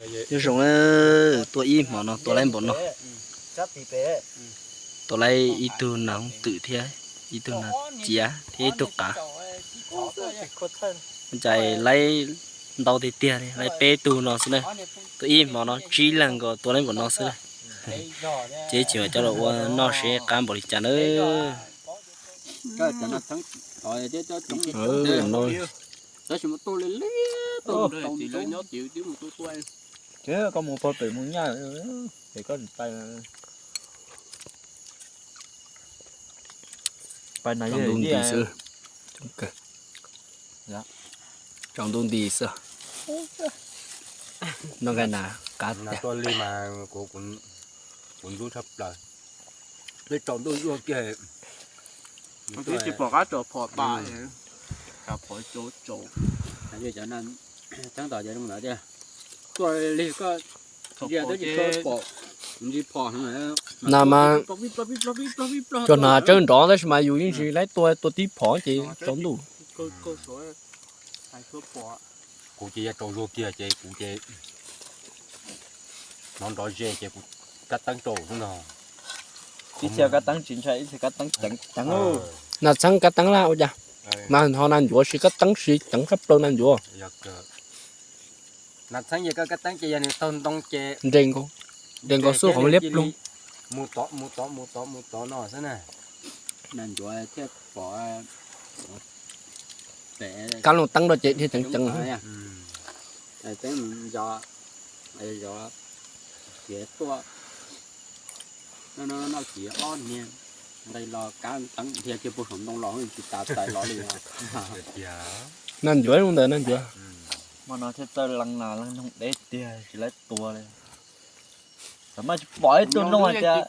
Nyob zoo, tua ib hmo no tua laib npaum no. Tua laib ib tug nas hooj twm thiab ib tug nas ciav thiab ib tug qav. Cas laib ntau tiag tiag li, laib peb tug no xwb na. Tua ib hmo no tsib leeg nkaus tua laib npaum no xwb na. Ces tsis mam coj los ua noj seb qab npaum li cas nawb. Koj mus pog pem mus nyaj es koj tsis pais. Pais na, nti xwb. Tsaus ntuj nti xwb. Noj nqaij nas qab tiag. Tuaj li mas kuv ntxub tshaj plaws. Peb tsaus ntuj zuag kiag. Twb tsis pom qab tso phom tas, phom tso tso. Tseeb tom cov zoo ntawd tiag. Tuaj li koj ntsia twb tsis tshua pom, ntsis phom. Na mas cov hnav tsawb nrov tab sis mas yus yeej tsis laib tua, tua tib phom ces tsaus ntuj. Kuv ces yog tsaus zuag kiag ces kuv ces hnov nrov ze ces kuv kab teeb rau xwb no. Ib txhia kab teeb tsis ntshai, ib txhia kab teeb ceev ceev. Nas txheeb kab teeb laj ua cas, mas ho nas ncuav siv kab teeb siv ceev tshaj plaws nas ncuav. Nas txheeb ces koj kab teeb ces yog nws taug ntoo ces nres nkaus, nres nkaus xwb qhov liab ploog. Mus tod mus tod mus tod mus tod no xwb na. Nas ncuav thiaj pom pem kab looj teeb rau ces dhia ceev ceev. Teeb zov, zov, khiav tuaj. Noj noj kiv ob niag nqe los kab teeb dhia kiag puag saum ntoo los tsis tas txais los li. Nas ncuav zoo ntawd nas ncuav. Hmo no thiaj txawj leej nas leej noog deb tiag tsis laib tua li. Thaum maj tsis pom ib tug noog hais tias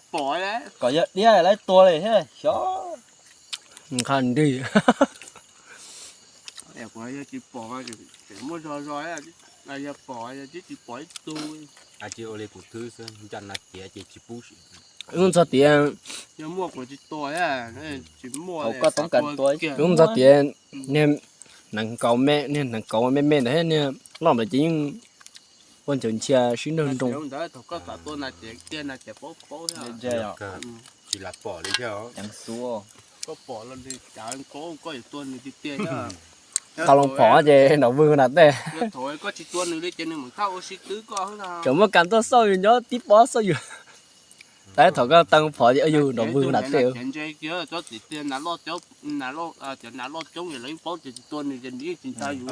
kom yog diab laib tua li thiab xyov. Nqha nrig. Yog tsis pom, tseem muaj zog zog, yog pom yog tsis pom ib tug. Ua li kuv thwb xwb, nco nas tiav ces tsis pub. Lub ntxog tiav, yog muaj kuv tsis tua, tsis muaj koj toob kas tua. Lub ntxog tiav niag hneev kaus me, niag hneev kaus me me ntawd, niag loj ntawd ces yeej ua ncaws nchia sib nrog nroo. Thaum koj xav tua nas tiav tiag nas tiav paub paub thiab. Tsis lam pom li thiab. Koj pom los nws cav nkaub koj yuav tua nws tiag tiag. Tau loo phom ces nram vwg na tej. Thaum koj tsis tua nws li ces nws mam thaj ua si twb koj. Tseem muaj kas tuaj xauj yus nyob tib pob xauj yus. Tab thaum koj tau phom ces yus nram vwg na tej. Tsob txiv tiag, cov nas loj coob ces lawv yeej paub tias tsis tua nws ces nws yeej tsis ntshai yus.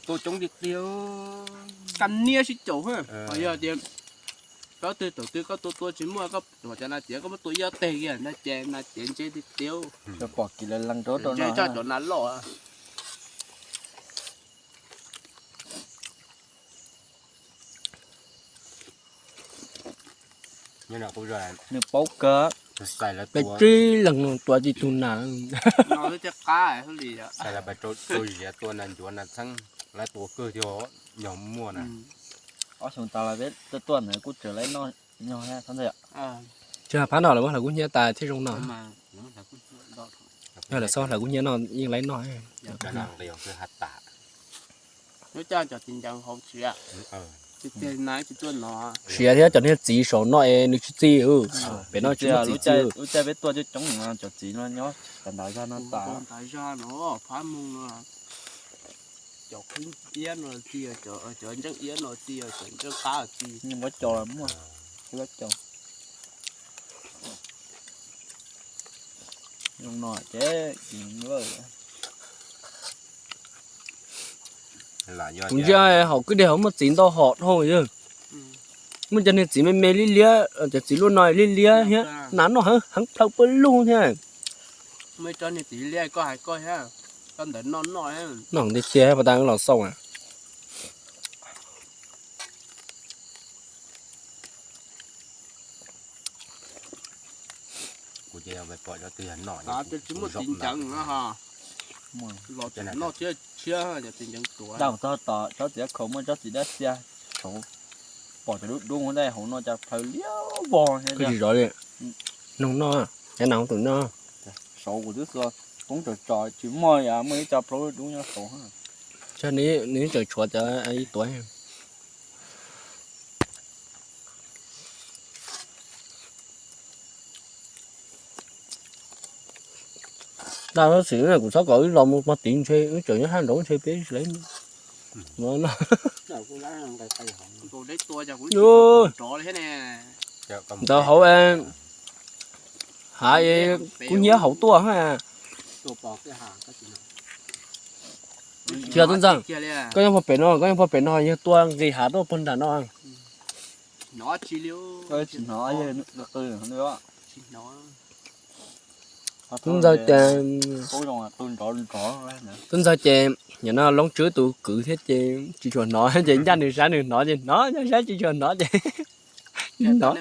Tua coob tiag tiag. Kab niab sib caum. Yog tias cov twg thaum twg koj tua tua tsis muaj, koj cov nas tiav koj muab tua ib ob teg kiag na ces nas tiav ntse tiag tiag. Pom kiag lawv lees rau rau no coj cov nas loj. Nws paub kawg, peb tsib leeg no tua tib tug nas. Rau ziav tua nas ncuav nas txheeb, lawv tua kawg thiab yog muaj na. Ob xyoo tas los peb tuaj tuaj ntawd kuj tseem laib noj nyog thiab ntxawm. Tsis hais phab no lawm, hlawv kub hnyiab tas thiaj zoo noj. Yog lawm xwb hlawv kub hnyiab no yeej laib noj. Siav thiab cov niag txiv saum no es nws tsis txi. Pem no tsis muaj txiv. Lub caij peb tuaj coob coob cov txiv no nyob tas ntav zog no tas. Cov qhib iab no txi, cov ntseej iab no txi, cov ntseej qab txi. Muab cov, muab cov. Zoo no ces kuv ntsia hauv kwj deg hauv muaj txiv ntau hom dhau yog. Muaj cov niag txiv me me liab liab, cov txiv luaj no liab liab thiab nas noj heev heev plaws pawg lug thiab. Noj tiag tiag pas tas los xauj. Kuv ces pom cov twg yog noj tsis muaj txiv nceev no ho. Los noj tshiab tshiab cov txiv nceev tuav. Tau txog tom tsob txiv khaum muaj tsob txiv dab txiaj saud, pom cov dub dub dai hauv no cas plhaw liab vog thiab. Tsis zov li, noog noj, cov nas tus noj. Saud kuv twb xua koob tsom tsom tsis muaj, muaj ib co plhaub dub nyob saud. Nws tseem tshuav cov ib tuav. Tag xwb kuv txhob kom wb los mus pog tid ntshe wb tseem nyob haj nraud ntshe peb tsis tau no. Ntawd hauv hav kub hnyiab hauv tuaj ha. Tsis yog tub ntxawg, koj nyob pog pem no, koj nyob pog pem no yog tuaj nqis hav tuaj pog nram no. Tub ntxawg ces, tub ntxawg ces nim no Loob Tswb tus kwv thiab ces tsis tshua hnov ces ncaj nws sab nws hnov ces hnov, ncaj sab tsis tshua hnov ces hnov.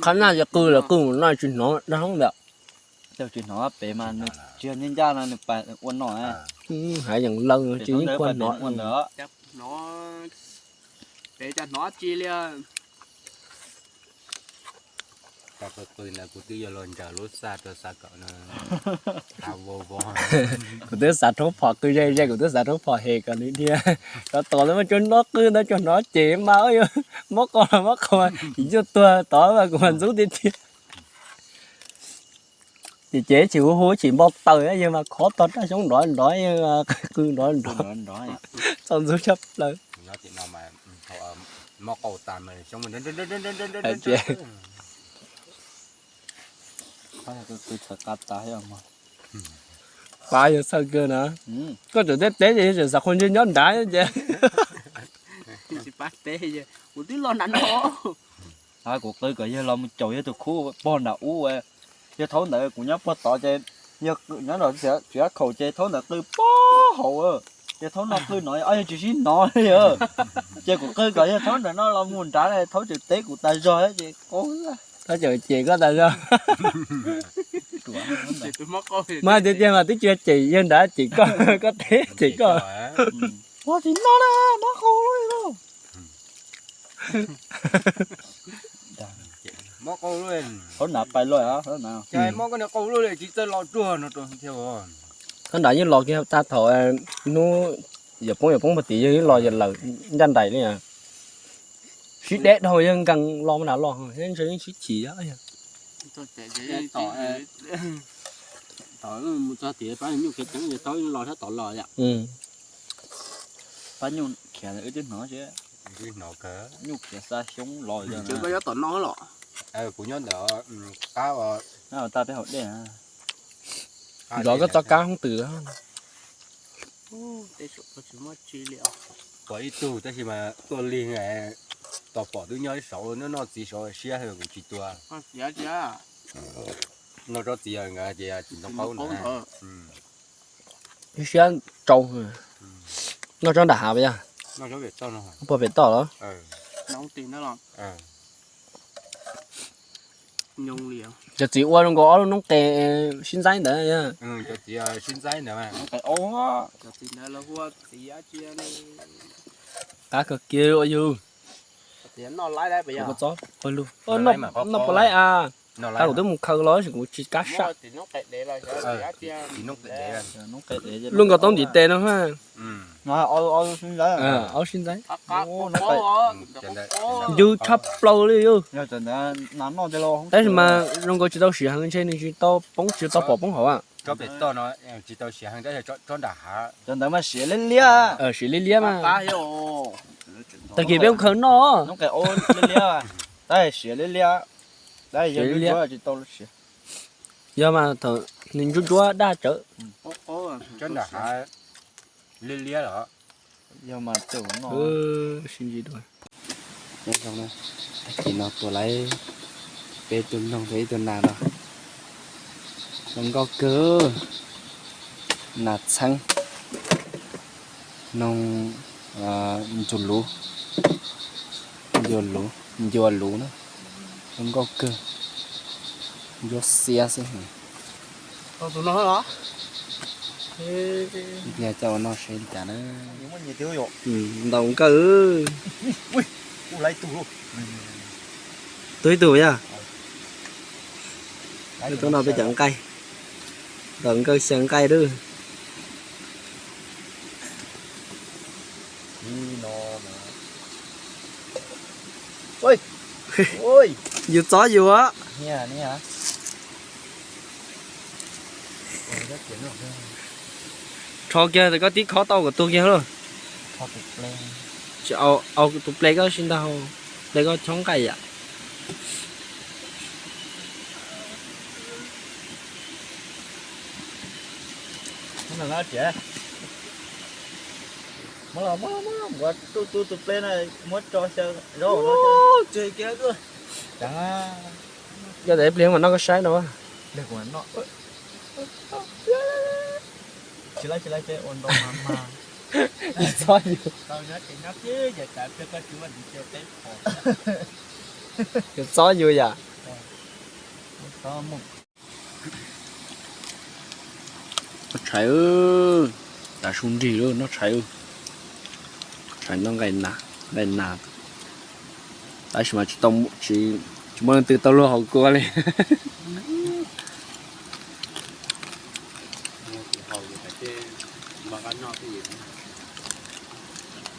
Qhov naj ces qw lawm qw mus no tsis hnov dab hoob ntawd. Tsis hnov pem mas nws tsis yog ncaj ncaj no nws pas ua no. Hav yeej lawg tsis yeej kua hnov ntawd. Qw qw ntawd kuv twb yuav los ntsaws lub xa rau xa kom no. Kuv twb xav rhaub phom qw ze ze, kuv twb xav rhaub phom hem kom nws dhia rov tom lawv mas tsuas hnov qw ntawd tsuas hnov ces mas mob qau los mob qau, yus tuag tod mas kuv mas ntxub tiag tiag. Ces ces chim huv huv chim npau taws yawg mas khov tog raj xyoob nrov nrov, qw nrov nrov, txaus ntxub tshaj plaws. Pab yog txhawj kawg na. Koj tseem teb teb ces yog tseem xav qhua ntsej nyob nrad ces. Kuv twb los nrad no. Kuv qw kom yawg los mus caum yawg tus khub pog nram ub. Yawg thaub ntawd kuv nyob pog tod ces yawg nyob nram txiv ab khaum ces thaub ntawd qw pog hauv. Ces thaub no qw no ob yawg tsis sib hnov li. Ces kuv qw kom yawg thaub nram no los mus nrad, thaub tseem teb kuv tas zog ces thaub cem cem koj tas zog. Mas tiag tiag mas twb tsis cem yawg nrad, cem koj, koj teb cem koj. Ua tsis no na, mob qau lawm. Mob qau lawm. Thaub nrad pais lawm, mob koj niag qau lawm tsis txawj los tsuag no rau thiab. Thaub nrad yeej los kiag tag thaum hnub yawm poob yawm poob pag tid yawg yeej los yawg lawm ncaj nraim li. Sib deb dhau yawg nkees los nrad los ntshe yeej sib chim. Tom mus txog tid pab nyuj khiav ceev, yawg thaub yeej los sab tod los yom. Pab nyuj khiav wb twb hnov thiab. Nyuj khiav xa xyoob los. Koj nyob tom no los? Kuv nyob ntawm qab, tag peb hauv dej. Zov koj txoj kab hoob twm. Pom ib tug tab sis mas tuaj lig, tos pom twb nyob ib saud noj noj txiv saud siab kuv tsis tua. Noj tsob txiv nkawd ces tsis ntoo qaub ntawd. Siab tsau. Noj tsob nram hav yog? Puag pem toj los? Cov txiv ua zoo nkaus ob lub noob qes sib ntxaib ntawd. Qab kawg kiag ua yug. Txob pawg lug. Noj puas laib a? Qab kuv twb mus khaws los tab sis kuv tsis kam saj. Luaj nkaus tau ntiv tes no ha. Ob sib ntxaib. Ncw tshaj plaws li yog. Tab sis mas zoo nkaus tsis tau siav heev ntshe nws tsis tau poob, tsis tau pom poob hauv. Siav liab liab mas. Tag kis peb mus khaws noj. Tab siav liab liab. Tab yog ntsuab ntsuab daj tsawv. Liab liab los. Sib ntsib dua. Tag kis no tua lawm peb tug noog thiab ib tug nas no. Zoo nkauj kawg. Nas txheeb, noog ncua luv, ncua luv, ncua luv na. Zoo nkauj kawg. Ncua xiab xwb. Tus no los? Yog coj ua noj seb li cas na. Ntaus nkawj. Tug ib tug yog. Tub no peb cov nqaij. Ntaus nkawj xyaw nqaij lawm. Yus txov yus. Rho kiag tas koj tib khob tau kom tuag kiag lauj. Tsis au, au tus ple koj tsis ntag, ple koj chob nqaij yam. Muab los, muab los, muab los, muab tu tu tus ple na, muab tso xyaw zaub no. Tseg kiag tuaj. Yog tas ib pliag mas noj koj saib no. Tsis laib, tsis laib, ua ntau mas mas. Txob yus. Tau nyob ces nyob xwb, yam cas pliag koj tsis muaj ntsis ces peb pom. Yus txob yus yam. Noj tshais, tas su nrig lawm noj tshais. Tshais noj nqaij nas, nqaij nas. Tab sis mas tsis tau, tsis muaj leej twg tau luag haus kua li.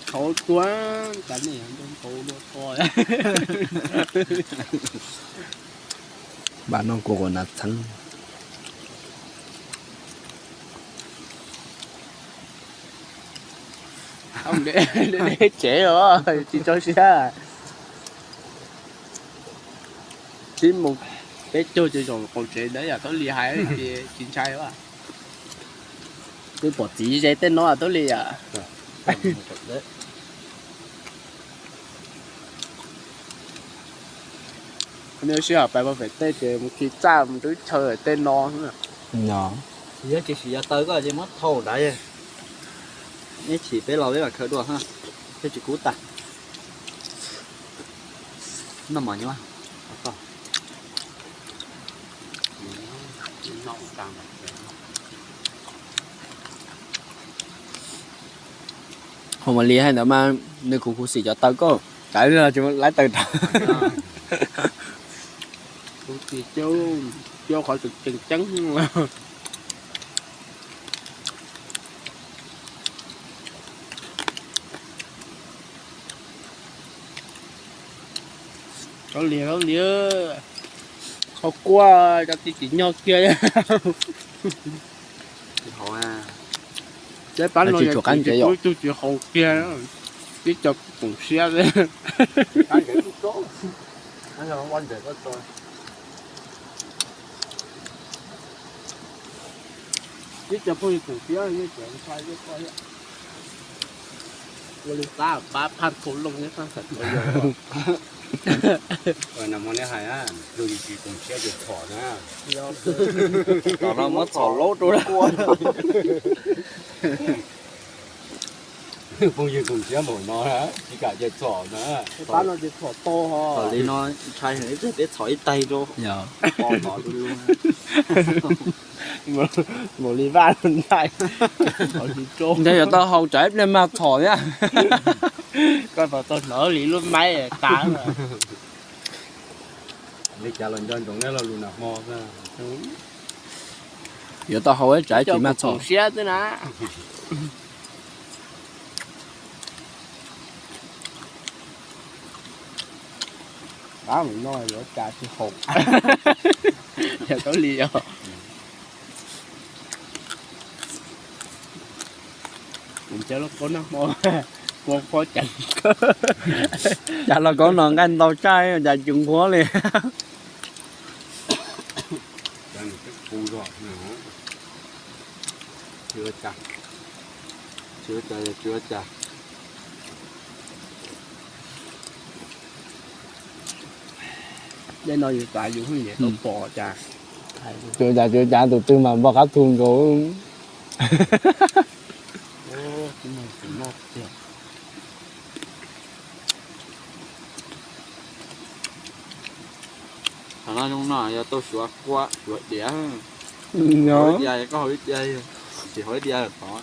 Thaum tua tas nej nroo nkaus dua ko. Npaj noj kua quas nas txheeb. Tsev os, tsis tso siab. Tsib moos peb caug ces zaum qaum tsev ntawd yam Thaub Lis hais ces tsis ntshai. Twb pom txiv ze tej no Thaub Lis yam. Nej sij hawm pais pem tej ces mus khi txaj mus twb chaw tej no. Yog tias sim yog taw koj ces muab thau nrad, neb chim peb los peb mam khaws dua, peb tsis kub tag. Noj mov nyuaj. Hauv Mas Lis hais ntawd mas nws kuv khuv xim cov taw koj, kav tsis laib taw rau. Kuv tsis coj qhov tseem ceeb. Koj liag koj liag, qhov kua cov tib tsis nyog kiag. Pab no tsis haus kiag, tib co koom siab. Tib co phooj ywg koom siab, ua li qab pab phaj khau looj thiab. Nag hmo nej hais, yog tsis koom siab ces txhom na. Tom no muab txhom laub rau. Phooj ywg koom siab npaum no, tsis kam ces txhom na. Pab no ces txhom to. Txhom li no ntshai heev, ib pliag peb txhom ib taig rau. Npaum li vaj ntshai. Ntshai yuav tau haus tsam ib pliag mag txhom thiab. Koj puas tau hnov li lub maib tas. Li cas los nco ntsoov neb lo lus nag hmo. Yuav tau haus ib tsam tsis mag txhom siab xwb na. Qab mus no yuav cas tsis haus. Yog Thaub Lis os. Kuv cov lauj kaub nag hmo kua qhuav ceev. Cas lauj kaub no nqaij ntau tshaj, cas cus nqhuab li. Dej no yus xav yus hwj nyem tau pom cas. Tsuas cas tsuas cas tus twg mas npog qab thu nkaus. Qhov no zoo no yog tau suav kua suav diav. Haus ib diav, koj haus ib diav, tsis haus ib diav tod.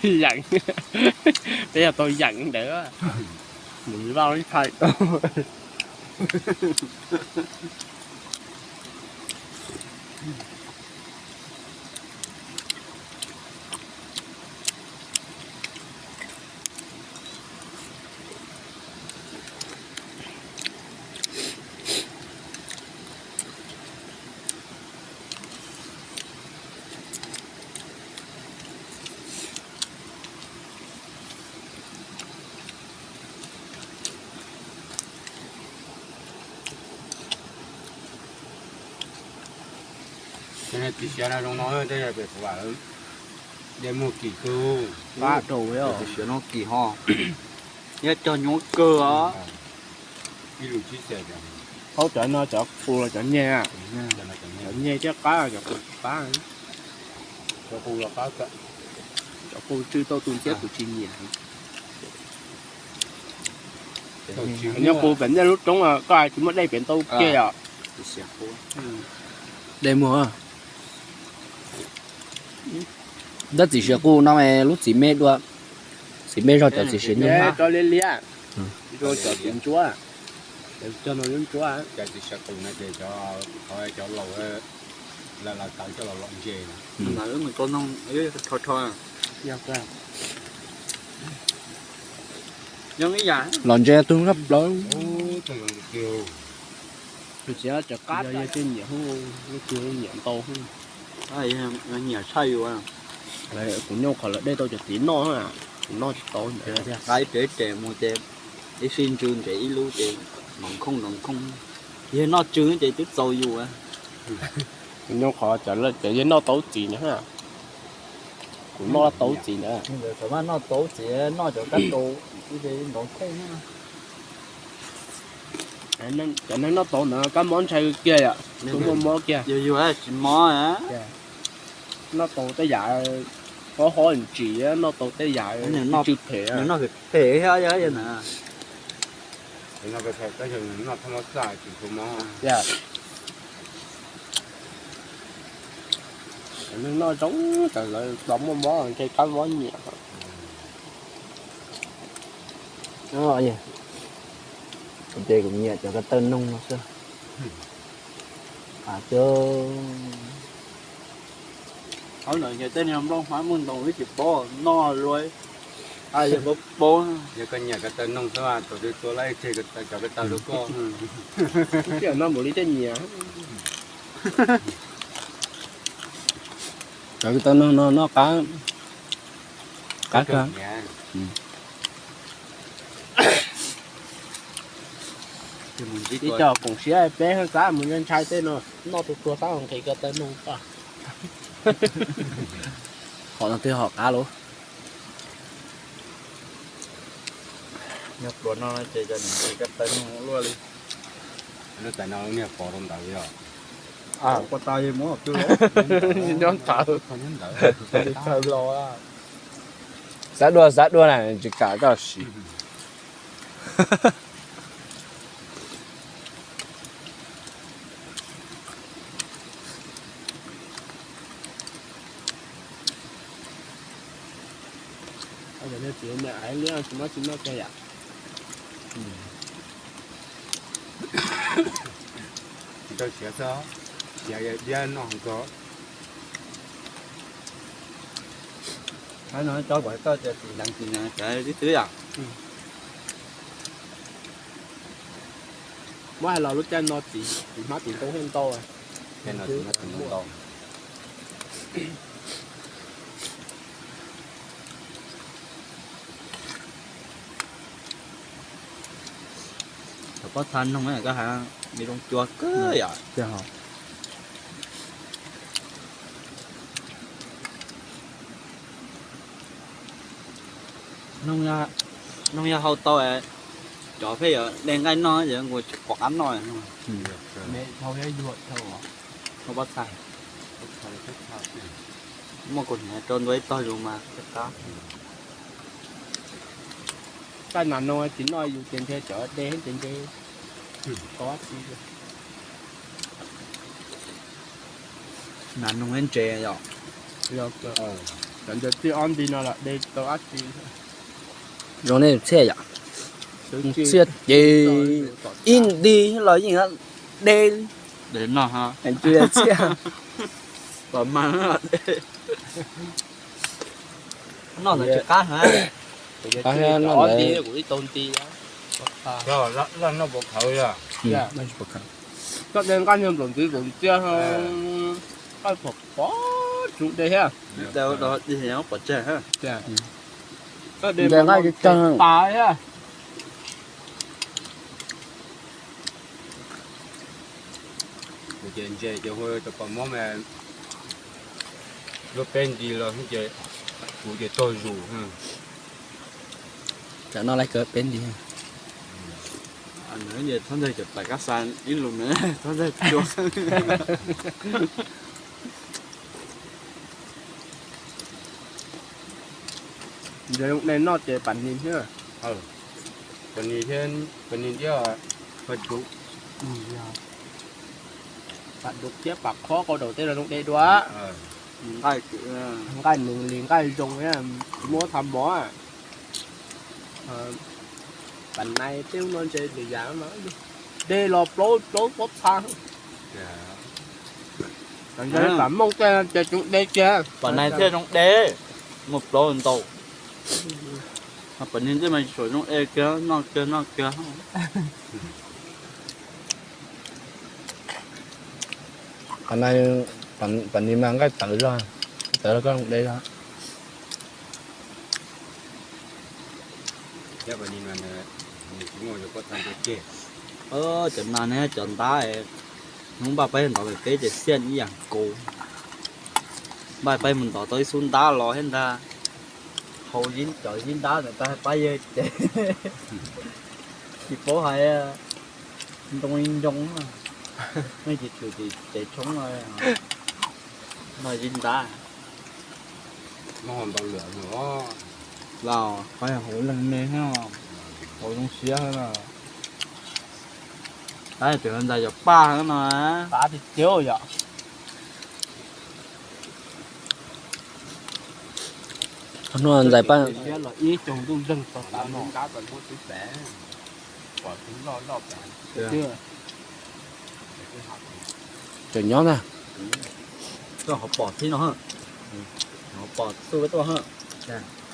Yeem, peb yog tau yeem ntawd. Mus vaj ib thaj. Txiv siav no zoo no, tej pem kuv vam, dej muag kim kawg, qab rau, txiv siav no kim ho, nyob cog nyuaj kawg os. Ib lus tsis xav, haub cov no cov qus los cov nyeg, cov nyeg thiab qab, cov qus qab, cov qus los qab, cov qus tsw tau tus ntxhiab kuv tsis nyiam. Nyob qus pem nej lub roob koj tsis muaj dej pem ntau kiag yom? Dej muag. Tab txiv siav qus no lub txiv me dua, txiv me zog cov txiv siav nyuj, cov liab liab, cov txiv ntsuab, cov no lub ntsuab. Cov txiv siav qus no ces cov, cov laus lawv tawv coj los lom ntses. Lom ntses tug nqaj plaws. Tus siav cov qab yog tej nyiam, lub twg nyiam ntau. Nyiam tshaj yus. Kuv nyuj qhov lawv dej tau cov txiv noj, kuv noj tsis tau. Qab ib res ib res mus ces ib sij ntsw ntses ib lub ces nrov nkhooj nrov nkhooj. Yog noj tsw ces twb txaus yus. Kuv nyuj qhov cov yog noj tau txiv na. Kuv noj tau txiv na. Thaum maj noj tau txiv noj cov kab tau, nrov nkhooj. Cov neeg noj tau ntawd kab mob ntshai kiag yom, tus muaj mob kiag. Yus yus tsis mob. Noj tau tej yam qab hob ntsis, noj tau tej yam tsw phem, noj phem thiab na. Noj tsis tau mob. Neeg noj zoo tas lawv tsis muaj mob ntshe kab mob nyiam. Ces kuv nyiam cov ko taw noog no xwb. Qhov ntawd yog tej niag nplooj hmab muaj ntoo ib tsis paub noj luaj. Yog koj nyiam ko taw noog xwb mas tus twg tua lawm tseg cov ko taw rau koj. Noj mus li tej nyiam. Cov ko taw noog no noj qab, qab kawg. Ib co koom siab peb xav mus ntshai tej no, noj tus tuag xav nqhis ko taw noog. Hom no twb hom qab lauj. Nyob pluas no ces nqhis ko taw noog luaj li. Lub tais no niag pov rau ntawd yog. Nyob ntawd. Txawj los. Xav dua xav dua na tsis kam coj siv. Tsis muaj tsis noj kiag yam. Tsis tau siav xwb, siav diab noj heev kawg. Qhov no cov kom koj tias txiv hleev txiv hleev cov tib twb yom. Muab hais los lub caij no txiv, txiv hmab txiv ntoo thiaj ntau. Cov pob txha noog koj has me zoo cua kawg yom. Noog yog hau tau, cov pheej yuav de nqaij noj ces nkaus tsis pom qab noj. Pob txha, muaj kaus hniav rau ntua ib tog zus mas qab. Taj nas noog tsis noj yus ces ntshe cov de ces ntshe tau dab tsi. Nas noog ntses yom. Cov ntses txij ob nti no los de tau dab tsi. Zoo nej txhiaj yom. Txhiaj ces ib nti los yeej de li. Txhiaj. Noj ntawd tsis qab hev. Ob nti kuv ib tau nti. Loj noj puas khawv yog? Koj de nqaij niag nplaum ntxiv nplaum ntxiag, nqaij pom pom tsuv de thiab. Pom tseg. Koj de nqaij tas thiab. Kuv ces ntses ces hu cov pos mob mas Yuav peb nti los ces kuv ces tog zus. Tam no lawv kawg peb nti. Txhob nteg cov pais kab xa ib lus na, txhob nteg cua. Ntawd zoo de noj ces pam nis thiab. Pam nis thiab, pam nis thiab, pam dub. Pam dub thiab pam qhob qau daus tej los zoo de dua. Nqaij nws li nqaij zoo, muab tha mov. Pam nais tej no ntshe li yam no, de los plaub plaub pob txha. Pam Hmoob tej ces tsoom de kiag. Pam nais thiaj zoo de, muaj plaub ntau. Pam nis tej mas tsuas zoo de kiag, noj kiag noj kiag. Pam nis mas nqaij tawv zog, tawv los koj zoo de zog. Cov nas ne cov ntab, hnub npaj peb ntov pem peb ces xiaj ib yam nkaus. Npaj peb mus ntov tau ib xub ntab los thiab ntag. Hau cov zib ntab ntawd tag pab yawg ces tsis paub hais, ntoo ib ntoo, nej tsis tsum ces tshoob no zib ntab. Los qhov yog hauv leeg me thiab, hauv zoo siab thiab. Tab sis ntxais yog paj no, paj tiag tiag yom. Hnub ntxais paj, ib xyoo ntuj zeeg txog tav no. Cov nyob ntag. Koj ho pom tib no, ho pom xub tuaj.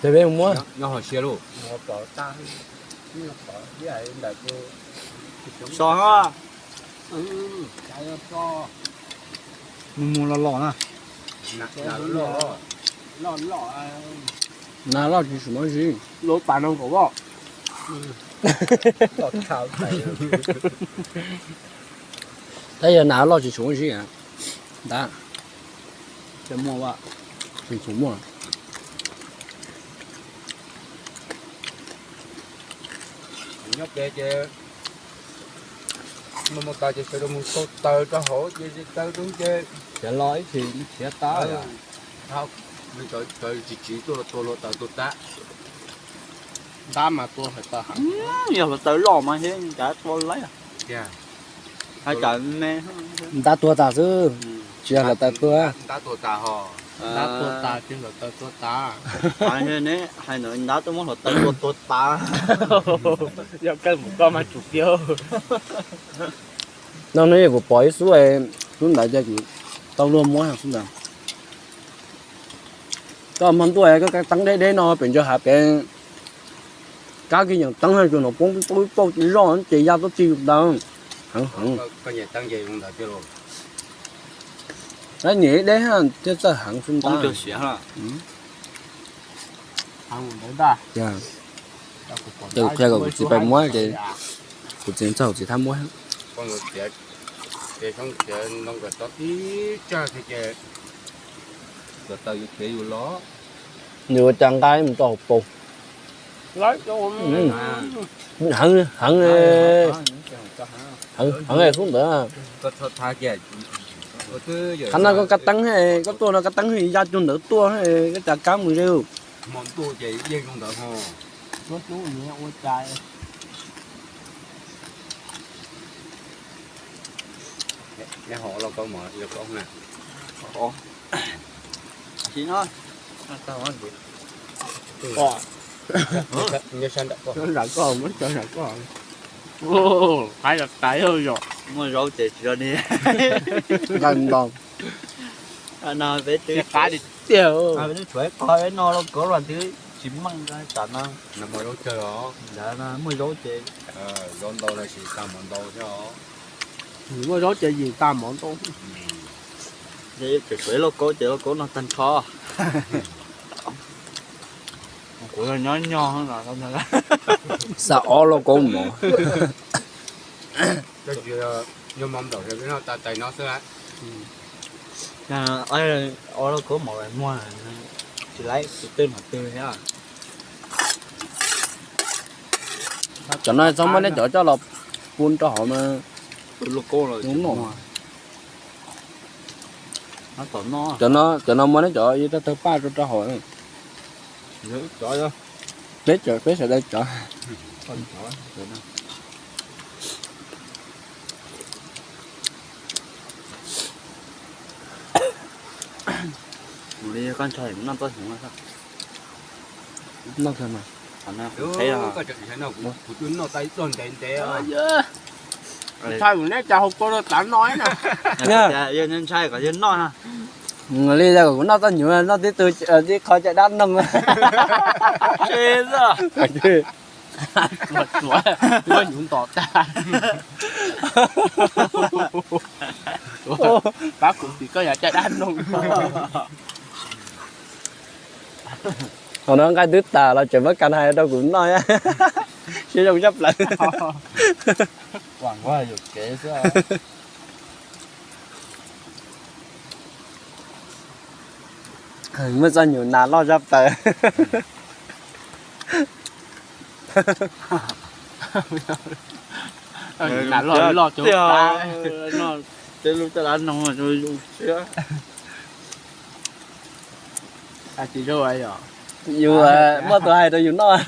Ces peb mus muab. Nyob ho sia lauj. So ha. Mus mus los los na. Nas loj tsis tshua muaj zib. Lub pas no nkaus. Tab yog nas loj tsis tshua muaj zib. Ntab. Tsis tshua muaj. Nyob pem ces mus mus tas ces sawv daws mus tau taws rau hauv ces taws rau ces khiav los ib txhis khiav tas. Tsis tsis tuaj tua luag taws tuag tas. Ntab mas tua hluav taws heev. Yog hluav taws loj mas thiab cas tua laib. Hais cas me. Ntab tuag tas xwb, tsis yog hluav taws tuag. Ntab tuag tas ho. Ntab tuag tas tsis hluav taws tuag tas. Ne hais ntawd ntab tuaj muab hluav taws tua tuag tas. Yog kawg mus koj mas tsum kiag. No ne kuv pom ib xub, xub ntawd ces kuv tau luag muab xub ntawd. Koj hmo ntuj koj kab teeb deb deb no pem ntsa hav pem, kab kiag nyeem teeb tsuas no poob poob pauj zoj ces ya tuaj txij ntawd. Heev heev. Tab nim deb thiab txawj heev xwb ntag. Ces kuv qhia kom kuv txiv pais muab ces kuv txiv txog kuv txiv thab muab. Nws ua cas nqa mus rau hauv paus. Heev, heev, heev xub ntawd. Qhov no koj kab teeb, koj tuaj no kab teeb ya cuag ntawd tuaj, koj cas kab mus ze. Nram koj, muab tso nram koj. Qaib los tas yom. Muaj zaub ces tsis tso ni. Nqa ntau. No peb twb qaib tiag tiag. Peb twb tshuav ib qho no lauj, kauv los twb tsis meej tam no. Ntawd muaj zaub ces. Zaub ntau los sis tag mov ntau thiab os. Muaj zaub ces yim tag mov ntau. Ces tshuav ib lauj kaub ces lauj kaub no tag nrho. Kuv nyob nyob no. Xa ob lauj kaub mov. Nyob mov nplaum no tais no xwb. Ua lub koob mov muag tsis laib tus twg nom twg thiab. Cov no txhob muab neb cov coj los pub rau hauv na. Cov no, cov no muab neb cov yuav rau tawg paj rau rau hauv. Peb, peb sawv daws cov. Noj tag mas. Ntshai kuv neb cas hauv kua rau tav no na. Ntshai kom yog noj na. Li kuv noj txoj nyuv noj tib tug tib qho caj dab noog. Nyuv ntom tag. Pab kuv tim koj yav caj dab noog. Qhov no nqaij twb tas los tseem muab kas hais rau kuv noj, siab zoo tshaj plaws. Muaj txoj nyuv nas loj tshaj plaws. Nas loj loj cov, tej lub caj dab noog zoo siab. Yus muaj tus hais rau yus noj.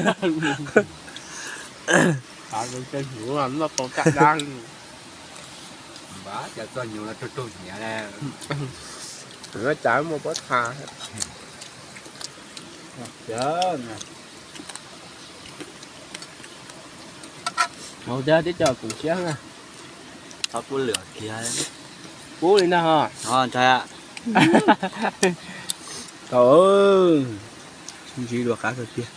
Npaj cas txoj nyuv no raug raug hniav na. Cas muaj pob txha. Hauv thiab tib co kuv siab na. Txhob pub lwm kiag. Pub li ntag ho. Ntshai. Tau, sib ntsib dua qab kawg tiag.